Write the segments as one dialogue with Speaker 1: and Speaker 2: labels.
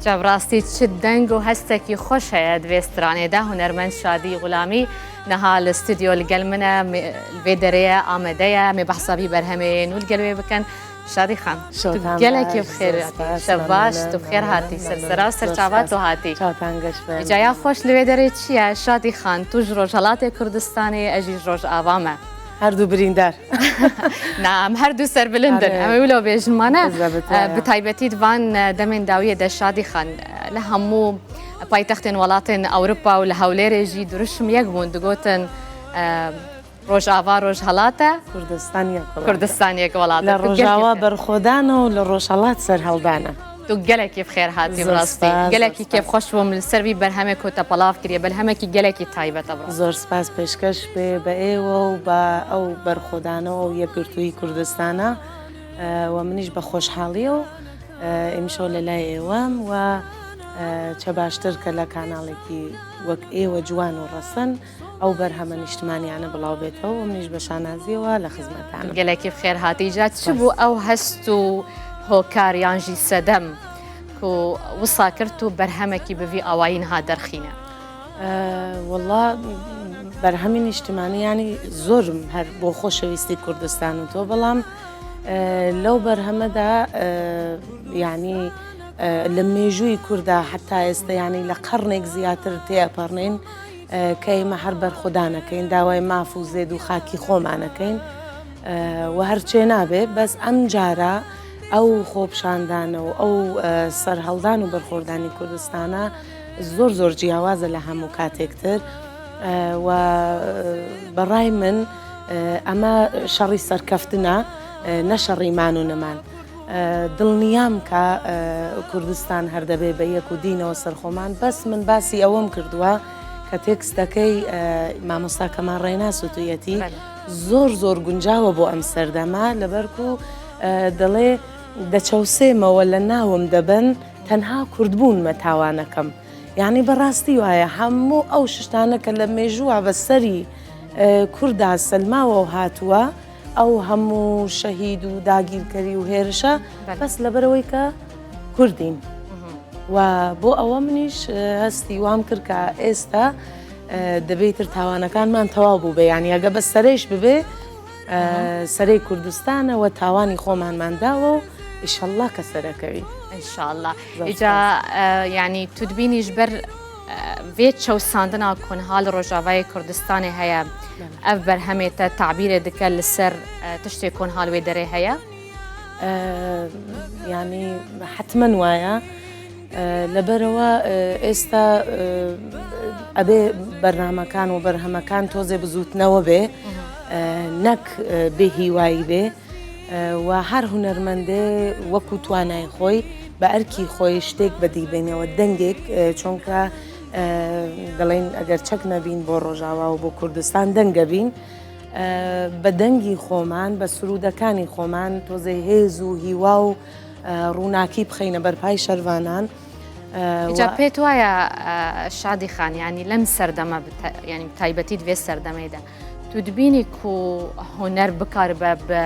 Speaker 1: جا بڕاستی چ دەنگ و هەستەکی خۆش هەیە دوێ سترانێدا هونەرمەند شادی غولامی نەها لە ستودیۆ لەگەل منە لێ دەرەیە ئامادەیە مێ بەحسابی بەرهەمێ نول گەلوێ بکەن شادی خان گەلێکی بخێر شەباش تو بخێر هاتی سەرسەرا و سەرچاوات تو هاتی جایا خۆش لەوێ دەرێ چییە شادی خان توش ڕۆژهەڵاتێ کوردستانێ ئەژیش ڕۆژ ئاوامە
Speaker 2: هەردوو بریندار
Speaker 1: نا ئەم هەردوو سەربلندن ئەمە ولۆ بێژنمانە بەتایبەتی دوان دەمێن داویە دە شادی خان لە هەموو پایتەختێن وڵاتێن ئەوروپا و لە هەولێرێژی دروشم یەک بوون دگوتن ڕۆژاوا ڕۆژهەڵاتە
Speaker 2: کوردستان یەک وڵاتە.
Speaker 1: کوردستان یەک وڵاتە.
Speaker 2: لە ڕۆژاوا بەرخۆدانە و لە ڕۆژهەڵات سەرهەڵدانە.
Speaker 1: تو گەلەکی بخێر هاتی بڕاستی گەلەکی کێف خۆش بووم لەسەر وی بەرهەمێک کۆتە پەڵاف کریە بەرهەمێکی گەلەکی تایبەتە بڕاستی.
Speaker 2: زۆر سپاس پێشکەش بێ بە ئێوە و بە ئەو بەرخۆدانە و ئەو یەکگرتوویی کوردستانە و منیش بە خۆشحاڵیەوە ئیمشەو لە لای ئێوەم و چە باشتر کە لە کاناڵێکی وەک ئێوە جوان و ڕەسەن ئەو بەرهەمە نیشتمانیانە بڵاو بێتەوە و منیش بە شانازیەوە لە خزمەتانم.
Speaker 1: گەلەکی بخێر هاتی جا چ بوو ئەو هەست و هۆکار یانژی سەدەم کو وسا کرد و بەرهەمەکی بڤی ئاوایی نها دەرخینە؟
Speaker 2: وەڵا بەرهەمی نیشتمانی ینی زۆرم هەر بۆ خۆشەویستی کوردستان و تۆ بەڵام لەو بەرهەمەدا یعنی لە مێژووی کووردا حتا ئێستا ینی لە قەرنێک زیاتر تێئەپەڕنین کە ئێمە هەر بەرخۆدانەکەین داوای ماف و زێد و خاکی خۆمانەکەین و هەرچێ نابێ بەس ئەم جارە ئەو خۆپشاندانە و ئەو سەرهەڵدان و بەرخۆردانی کوردستانە زۆر زۆر جیاوازە لە هەموو کاتێکتر و بەڕای من ئەمە شەڕی سەرکەفتنە نە شەڕی مان و نەمان. دڵنیام کە کوردستان هەر دەبێ بە یەک و دینەوە سەر خۆمان بەس من باسی ئەوەم کردووە کە تێکستەکەی مامۆستا کەمال ڕێناس وتویەتی زۆر زۆر گونجاوە بۆ ئەم سەردەمە لەبەرکو دەڵێ دەچەوسێمەوە لە ناوم دەبەن تەنها کوردبوونمە تاوانەکەم یعنی بەڕاستی وایە هەموو ئەو شتانە کە لە مێژووە بە سەری کوردا سەلماوە و هاتووە ئەو هەموو شەهید و داگیرکەری و هێرشە بەس لەبەرەوەی کە کوردین و بۆ ئەوە منیش هەستی وام کرد کە ئێستا دەبێت تر تاوانەکانمان تەواو بوو بێ یانی ئەگە بە سەرەیش ببێ سەرەی کوردستانەوە تاوانی خۆمانمان داوە و ئیشەڵڵا کە سەرەکەوین.
Speaker 1: ئینشاءاللە ئیجا یعنی تدبینیش بەر ڤێ چەوساندنا کونها لە ڕۆژاڤای کوردستانێ هەیە ئەv بەرهەمێ تە تەعبیرێ دکە li ser tiştê konha li wê derê heye؟
Speaker 2: یانی حەتمەن وایە لەبەرەوە ئێستا ئەبێ بەرنامەکان و بەرهەمەکان تۆزێ بزوتنەوە بێ نەک بێ هیوایی بێ و هەر هونەرمەندێ وەکو توانای خۆی بە ئەرکی خۆی شتێک بەدی بێنەوە دەنگێک چونکە دەڵێن ئەگەر چەک نەبین بۆ ڕۆژاوا و بۆ کوردستان دەنگە بین بە دەنگی خۆمان بە سرودەکانی خۆمان تۆزێ هێز و هیوا و ڕووناکی بخەینە بەرپای شەرڤانان.
Speaker 1: جا پێت وایە شادی خان ینی لەم سەردەمە ینی تایبەتی دوێ سەردەمەیدا تو دبینی کو هونەر بکار بە بە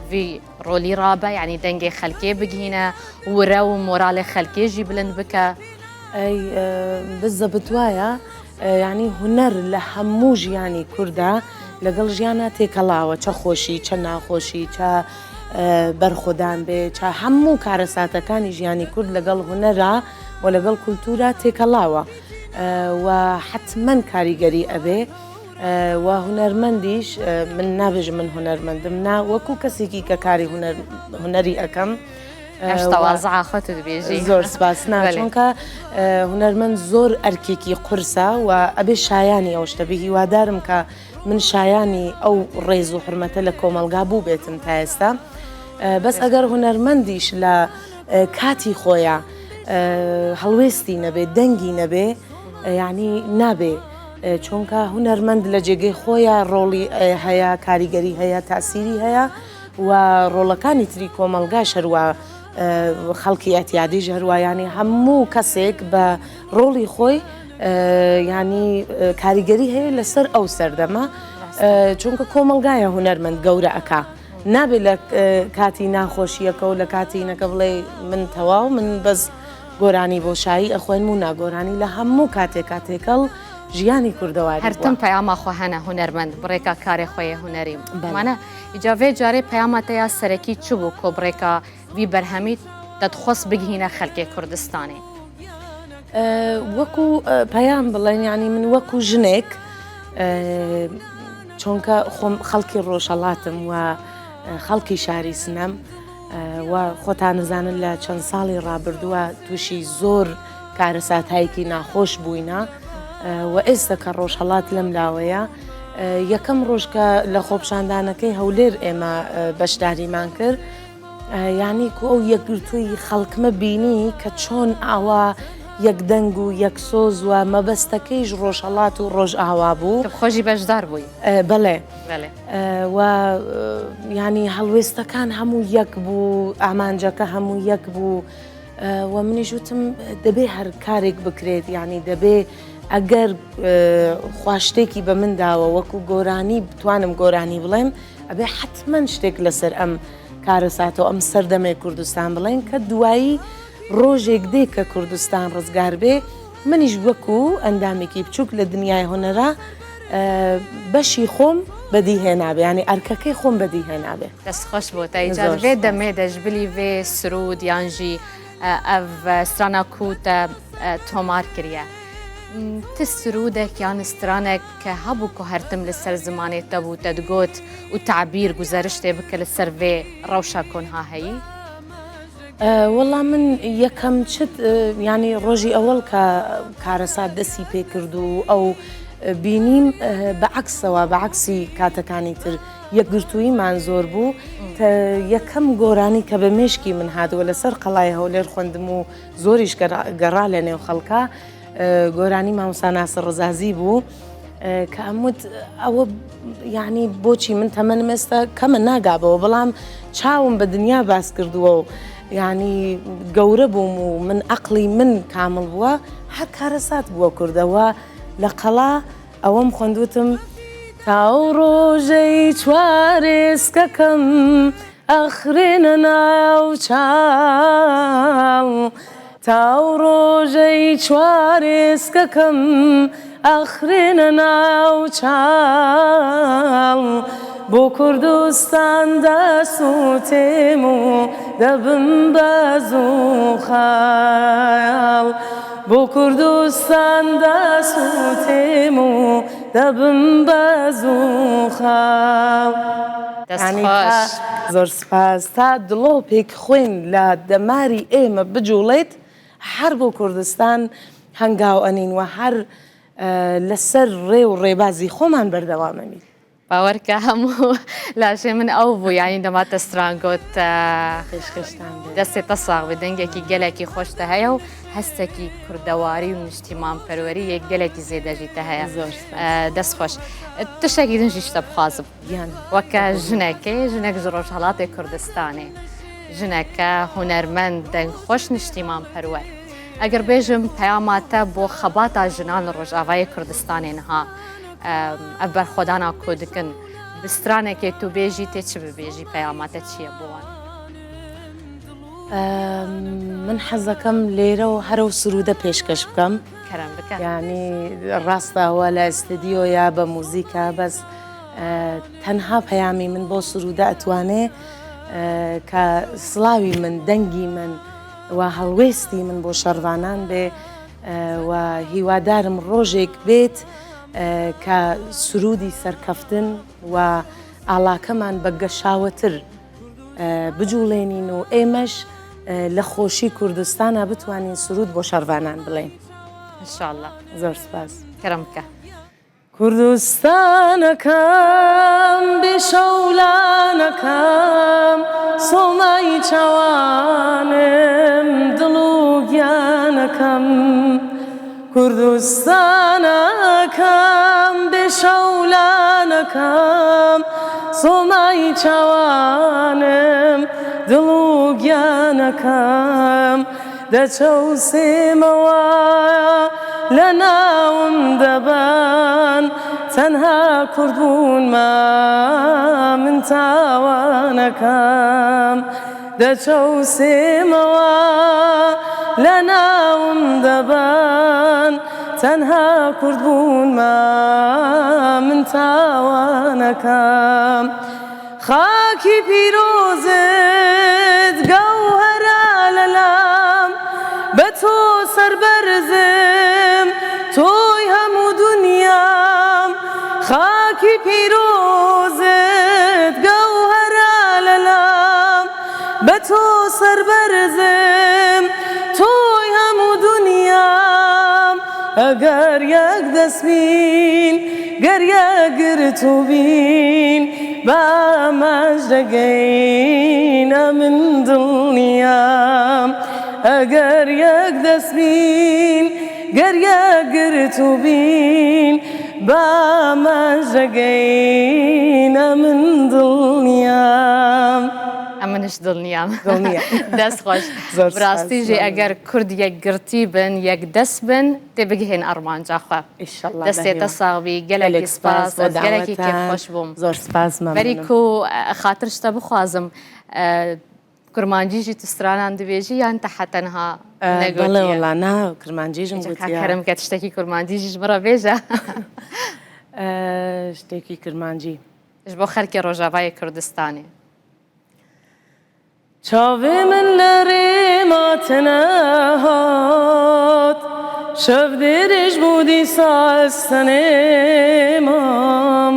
Speaker 1: ڤی ڕۆلی ڕابە یعنی دەنگێ خەلکێ بگهینە ورە و مۆرالێ خەلکێ ژی بلند بکە.
Speaker 2: ئەی بزەبت وایە یعنی هونەر لە هەموو ژیانی کوردا لەگەڵ ژیانە تێکەڵاوە چە خۆشی چە ناخۆشی چە بەرخۆدان بێ چە هەموو کارەساتەکانی ژیانی کورد لەگەڵ هونەرا و لەگەڵ کولتورا تێکەڵاوە و حتمما کاریگەری ئەبێ و هونەرمەندیش من نابێژم من هونەرمەندم نا وەکو کەسێکی کە کاری هونەری ئەەکەم
Speaker 1: تەوازعا خۆت دەبێژی
Speaker 2: زۆر سپاس نا چونکە هونەرمەند زۆر ئەرکێکی قورسە و ئەبێ شایانی ئەو شتە بێ هیوادارم کە من شایانی ئەو ڕێز و حرمەتە لە کۆمەڵگا بوو بێتم تا ئێستا بەس ئەگەر هونەرمەندیش لە کاتی خۆیان هەڵوێستی نەبێ دەنگی نەبێ یعنی نابێ چونکە هونەرمەند لە جێگەی خۆیا ڕۆڵی هەیە، کاریگەری هەیە، تاسیری هەیە و ڕۆڵەکانی تری کۆمەڵگاش هەروا خەڵکی ئەتیادیش هەروا یانی هەموو کەسێک بە ڕۆڵی خۆی ینی کاریگەری هەیە لەسەر ئەو سەردەمە چونکە کۆمەڵگایە هونەرمەند گەورە ئەکا نابێت لە کاتی ناخۆشیەکە و لە کاتی نەکە بڵێ من تەواو من بەس. گۆرانی بۆ شایی ئەخوێنم و ناگۆرانی لە هەموو کاتێکا تێکەڵ ژیانی کوردەواری بووە.
Speaker 1: هەرتم پەیاما خۆ هەنە هونەرمەند بڕێکا کارێ خوەێ هونەری مانە ئیجا ڤێ جارێ پەیاما تە یا سەرەکی چ بوو کۆ بڕێکا ڤی بەرهەمی تە دخوەست بگهینە خەلکێ کوردستانێ؟
Speaker 2: وەکو پەیام بڵێن یانی من وەکو ژنێک چۆنکە خۆم خەڵکی ڕۆژهەڵاتم و خەڵکی شاری سنەم و خۆتان نزانن لە چەند ساڵی ڕابردووە تووشی زۆر کارەساتایەکی ناخۆش بووینە و ئێستا کە ڕۆژهەڵات لەم لاوەیە یەکەم ڕۆژ کە لە خۆپشاندانەکەی هەولێر ئێمە بەشداریمان کرد یانی کو ئەو یەکگرتووی خەڵکمە بینی کە چۆن ئاوا یەک دەنگ و یەک سۆز و مەبەستەکەیش ڕۆژهەڵات و ڕۆژئاوا بوو.
Speaker 1: تۆ خۆشی بەشدار بووی.
Speaker 2: بەڵێ. بەڵێ. و یانی هەڵوێستەکان هەموو یەک بوو، ئامانجەکە هەموو یەک بوو و منیش وتم دەبێ هەر کارێک بکرێت یانی دەبێ ئەگەر خوا شتێکی بە من داوە وەکو گۆرانی بتوانم گۆرانی بڵێم ئەبێ حەتمەن شتێک لەسەر ئەم کارەساتە و ئەم سەردەمەی کوردستان بڵێن کە دوایی ڕۆژێک دێ کە کوردستان ڕزگار بێ منیش وەکو ئەندامێکی بچووک لە دنیای هونەرا بەشی خۆم بەدی هێنابێ یانی ئەرکەکەی خۆم بەدی هێنابێ.
Speaker 1: دەست خۆش بۆ تە ئیجار ڤێ دەمێ دەژبلی ڤێ سرود یانژی ئەڤ سترانا کو تە تۆمار کریە ت سرودێک یان سترانێک کە هەبوو کو هەرتم لەسەر زمانێ تە بوو تە دگۆت و تەعبیر گوزەرشتێ بکە لەسەر ڤێ ڕەوشا کۆنها هەیی؟
Speaker 2: وەڵا من یەکەم چت یانی ڕۆژی ئەوەڵ کە کارەسات دەسی پێ کرد و ئەو بینیم بە عەکسەوە بە عەکسی کاتەکانی تر یەکگرتووییمان زۆر بوو یەکەم گۆرانی کە بە مێشکی من هاتووە لەسەر قەڵای هەولێر خوێندم و زۆریش گەڕا لە نێو خەڵکە گۆرانی مامۆستا ناسر ڕزازی بوو کە ئەموت ئەوە یعنی بۆچی من تەمەنم ئێستا کەمە ناگابەوە بەڵام چاوم بە دنیا باس کردووە و یعنی گەورە بووم و من عقلی من کامل بووە هەر کارەسات بووە کوردەوە لە قەڵا ئەوەم خوێندوتم تا ئەو ڕۆژەی چوارێسکەکەم ئەخرێنە ناو چاو تا ئەو ڕۆژەی چوارێسکەکەم ئەخرێنە ناو چاو بۆ کوردستان دەسووتێم و دەبم بە زووخاڵ بۆ کوردستان دەسووتێم و دەبم بە زووخاڵ.
Speaker 1: دەست خۆش.
Speaker 2: زۆر سپاس. تا دڵۆپێک خوێن لە دەماری ئێمە بجوڵێت هەر بۆ کوردستان هەنگاو ئەنین و هەر لەسەر ڕێ و ڕێبازی خۆمان بەردەوام ئەبین.
Speaker 1: باوەرکە هەموو لاشەی من ئەو بوو یانی دەماتە ستران گوت
Speaker 2: پێشکەشتان بێت.
Speaker 1: دەستێ تە ساغ بێ دەنگێکی گەلێکی خۆشتە هەیە و هەستێکی کوردەواری و نیشتیمان پەروەری یەک گەلێکی زێدەژی تە هەیە
Speaker 2: زۆر سپاس.
Speaker 1: دەست خۆش تشتێکی دنژی شتە بخوازم
Speaker 2: گیان
Speaker 1: وەکە ژنێکێ ژنێک ژ ڕۆژهەڵاتێ کوردستانێ ژنەکە هونەرمەند دەنگ خۆش نیشتیمان پەروەر ئەگەر بێژم پەیاماتە بۆ خەباتا ژنان لە ڕۆژاڤای کوردستانێ نها ئەv بەرخۆدانا کۆ دکن بسترانێکێ تو بێژی تێ چ ببێژی پەیاماتە چییە بۆ وان؟
Speaker 2: من حەزەکەم لێرە و هەرە و سرودە پێشکەش بکەم
Speaker 1: کەرەم بکە
Speaker 2: یعنی ڕاستە ئەوە لە ئستدیۆیا بە موزیکە بەس تەنها پەیامی من بۆ سرودە ئەتوانێ کە سڵاوی من دەنگی من و هەڵوێستی من بۆ شەڕڤانان بێ و هیوادارم ڕۆژێک بێت کە سرودی سەرکەفتن و ئاڵاکەمان بە گەشاوەتر بجوڵێنین و ئێمەش لە خۆشی کوردستانا بتوانین سرود بۆ شەڕڤانان بڵێین.
Speaker 1: ان شاء اللە.
Speaker 2: زۆر سپاس.
Speaker 1: کەرەم بکە.
Speaker 2: کوردستانەکەم بێ شەولانەکەم سۆمای چاوانم دڵ و گیانەکەم کوردستانەکەم بێ شەولانەکەم سۆمای چاوانم دڵ و گیانەکەم دەچەوسێمەوە لەناوم دەبەن تەنها کوردبوونمە من تاوانەکەم دەچەوسێمەوە لە ناوم دەبەن تەنها کورد بوونمە من تاوانەکەم خاکی پیرۆزت گەوهەرە لەلام بە تۆ سەربەرزم تۆی هەموو دونیام خاکی پیرۆزت گەوهەرە لەلام بە تۆ سەربەرزم تۆی هەموو دونیام ئەگەر یەک دەست بین گەر یەکگرتوو بین بە ئامانج دەگەین ئەمن دڵنیام ئەگەر یەک دەست بین گەر یەکگرتوو بین بە ئامانج دەگەین ئەمن دڵنیام.
Speaker 1: ئەمنش دڵنیام.
Speaker 2: دڵنیام.
Speaker 1: دەست خۆش.
Speaker 2: زۆر سوپاس.
Speaker 1: بەڕاستی ژی ئەگەر کورد یەکگرتی بن یەک دەست بن تێ بگهێن ئەڕمانجا خوا.
Speaker 2: ئیشەڵا
Speaker 1: دەستێ تە
Speaker 2: بەهیوا.
Speaker 1: ساغ بی گەلەکی
Speaker 2: گەلێک سوپاس
Speaker 1: سپاس
Speaker 2: بۆ
Speaker 1: ئەز گەلەکی کێف
Speaker 2: داوەتان.
Speaker 1: خۆش بووم.
Speaker 2: زۆر سوپاس
Speaker 1: بەری
Speaker 2: مەمنونم.
Speaker 1: کو خاتر شتە بخوازم کرمانجی ژی تو سترانان دبێژی یان تە تەنها
Speaker 2: بەڵێ
Speaker 1: نەگۆتیە؟
Speaker 2: وەڵا نا کرمانجیشم
Speaker 1: ئینجا کا
Speaker 2: گوتیە.
Speaker 1: کەرم کە تشتەکی کرمانجی ژیش بڕە بێژە.
Speaker 2: شتێکی کرمانجی.
Speaker 1: ژ بۆ خەرکی ڕۆژاڤای کوردستانێ.
Speaker 2: چاوێ من لە رێ ماتنە هات شەڤ دێرێژ بوو دیسا ئەز تەنێ مام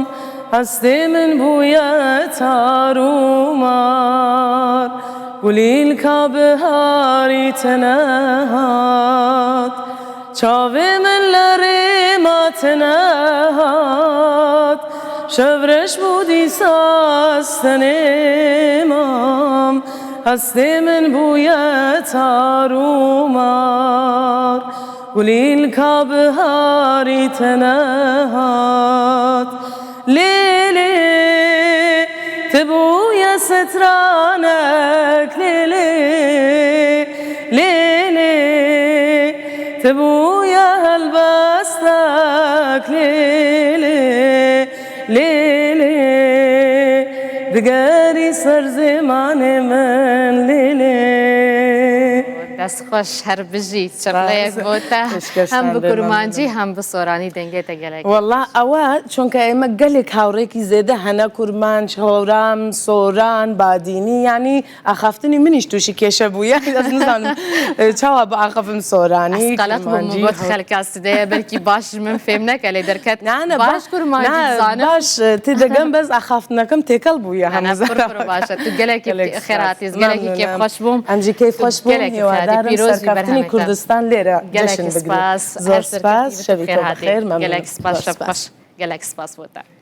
Speaker 2: هەستێ من بوویە تار و مار گولیلکا بهاری تنە هات چاوێ من لە رێ ماتنە هات شەڤ رەش بوو دیسا ئەز تەنێ مام هەستێ من بوویە تار و مار گولیلکا بهاری تنە هات لێ لێ تبوویە سترانەک لێ لێ لێ لێ تبوویە هەلبەستەک لێ لێ لێ لێ دگەری سەر زمانێ من لێ لێ.
Speaker 1: دەست خۆش هەر بژی چڕڵەیەک بۆ تە هەم بە کورمانجی هەم بە سۆرانی دەنگێ تە گەلەک.
Speaker 2: وەڵا ئەوە چونکە ئێمە گەلێک هاوڕێکی زێدە هەنە کورمانج هەورام سۆران بادینی یانی ئاخافتنی منیش تووشی کێشە بوو یانی ئەز نزانم چاوا بئاخفم سۆرانی
Speaker 1: ئەز قەلەق بووم
Speaker 2: کرمانجی
Speaker 1: گۆت خەلکا سدەیە بەلکی باش من فێم نەکە لێ دەرکەت
Speaker 2: نا نا
Speaker 1: باش کورمانجی
Speaker 2: نا
Speaker 1: دزانم
Speaker 2: باش تێدەگەم بەس ئاخافتنەکەم تێکەڵ بوویە
Speaker 1: نا نا
Speaker 2: هەموو
Speaker 1: پر پر باشە تو گەلەکی
Speaker 2: گەلێک
Speaker 1: خێر
Speaker 2: سپاس
Speaker 1: هاتیس گەلەکی کێف
Speaker 2: مەمنونم
Speaker 1: خۆش بووم
Speaker 2: ئەمجی کەیف
Speaker 1: تو
Speaker 2: خۆش بووم
Speaker 1: گەلەکی خێر هاتی
Speaker 2: هیوادارم
Speaker 1: پیرۆز بی
Speaker 2: سەرکەفتنی
Speaker 1: بەرهەمێ تە
Speaker 2: کوردستان لێرە
Speaker 1: گەلەکی
Speaker 2: جەشن بگرین
Speaker 1: سپاس
Speaker 2: زۆر
Speaker 1: هەر
Speaker 2: سپاس
Speaker 1: سەرکەفتی بت
Speaker 2: شەوی
Speaker 1: خێر
Speaker 2: تۆ
Speaker 1: هاتی
Speaker 2: بەخێر مەمنونم
Speaker 1: گەلەک سپاس
Speaker 2: زۆر
Speaker 1: شەف
Speaker 2: سپاس.
Speaker 1: خۆش گەلەک سپاس بۆ تە.